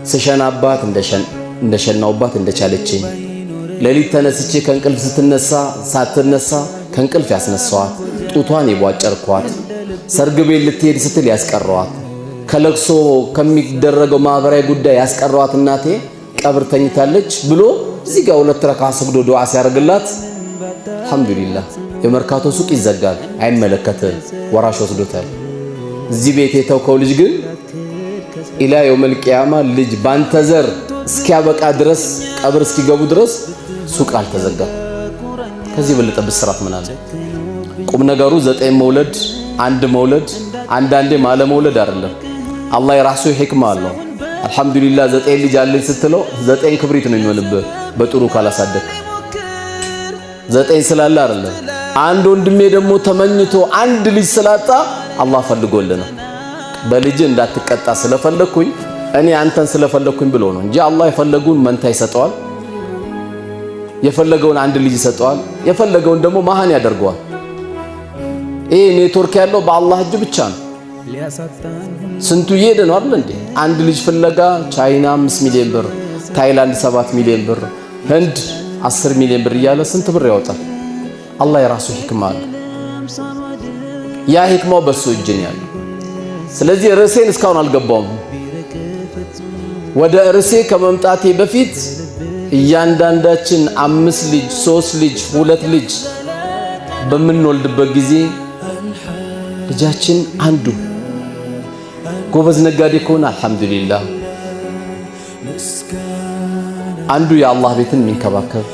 ስሸናባት እንደሸናውባት እንደቻለችኝ፣ ሌሊት ተነስቼ ከእንቅልፍ ስትነሳ ሳትነሳ ከእንቅልፍ ያስነሳዋት፣ ጡቷን የቧጨርኳት፣ ሰርግ ቤት ልትሄድ ስትል ያስቀረዋት፣ ከለቅሶ ከሚደረገው ማህበራዊ ጉዳይ ያስቀረዋት እናቴ ቀብር ተኝታለች ብሎ እዚህ ጋር ሁለት ረካ ሰግዶ ዱዓ ሲያደርግላት፣ አልሐምዱሊላህ፣ የመርካቶ ሱቅ ይዘጋል፣ አይመለከትም፣ ወራሽ ወስዶታል። እዚህ ቤት የተውከው ልጅ ግን إلى يوم القيامة ልጅ ባንተ ዘር እስኪያበቃ ድረስ፣ ቀብር እስኪገቡ ድረስ ሱቅ አልተዘጋም። ከዚህ የበለጠ ብስራት ምን አለ? ቁም ነገሩ ዘጠኝ መውለድ፣ አንድ መውለድ፣ አንዳንዴ አለመውለድ አይደለም። አላህ የራሱ ሂክማ አለው። አልሐምዱሊላህ፣ ዘጠኝ ልጅ አለኝ ስትለው ዘጠኝ ክብሪት ነው የሚሆንብህ በጥሩ ካላሳደግክ። ዘጠኝ ስላለ አይደለም። አንድ ወንድሜ ደግሞ ተመኝቶ አንድ ልጅ ስላጣ አላህ ፈልጎልህ ነው። በልጅ እንዳትቀጣ ስለፈለኩኝ፣ እኔ አንተን ስለፈለኩኝ ብሎ ነው እንጂ አላህ የፈለገውን መንታ ይሰጠዋል፣ የፈለገውን አንድ ልጅ ይሰጠዋል፣ የፈለገውን ደግሞ መሃን ያደርገዋል። ይሄ ኔትወርክ ያለው በአላህ እጅ ብቻ ነው። ስንቱ እየሄደ ነው አይደል እንዴ? አንድ ልጅ ፍለጋ ቻይና 5 ሚሊዮን ብር፣ ታይላንድ 7 ሚሊዮን ብር፣ ህንድ 10 ሚሊዮን ብር እያለ ስንት ብር ያወጣል። አላህ የራሱ ሂክማ አለ። ያ ሂክማው በሱ እጅ ነው ያለው። ስለዚህ ርዕሴን እስካሁን አልገባውም። ወደ ርዕሴ ከመምጣቴ በፊት እያንዳንዳችን አምስት ልጅ፣ ሶስት ልጅ፣ ሁለት ልጅ በምንወልድበት ጊዜ ልጃችን አንዱ ጎበዝ ነጋዴ ከሆነ አልሐምዱሊላህ፣ አንዱ የአላህ ቤትን የሚንከባከብ፣